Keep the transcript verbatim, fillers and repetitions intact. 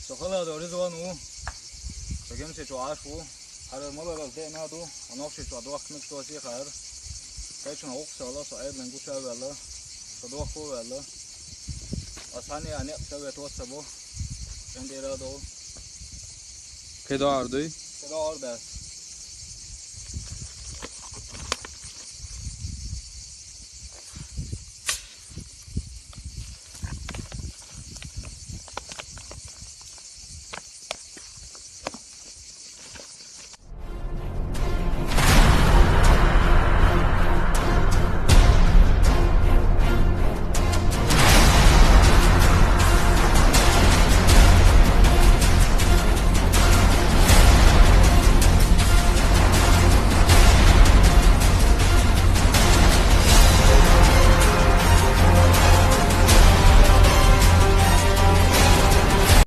Со хала да Ризван ву. Со Гемсечу Ӏаш ву. Хьара маларал деана ду. Анохчичу дохкнук тосихар. Кайчна уксала со айдлан гуша вела. Со дохку вела. Асани ане савет осабо. Эндира до. Кеда ардуй? Кеда арда.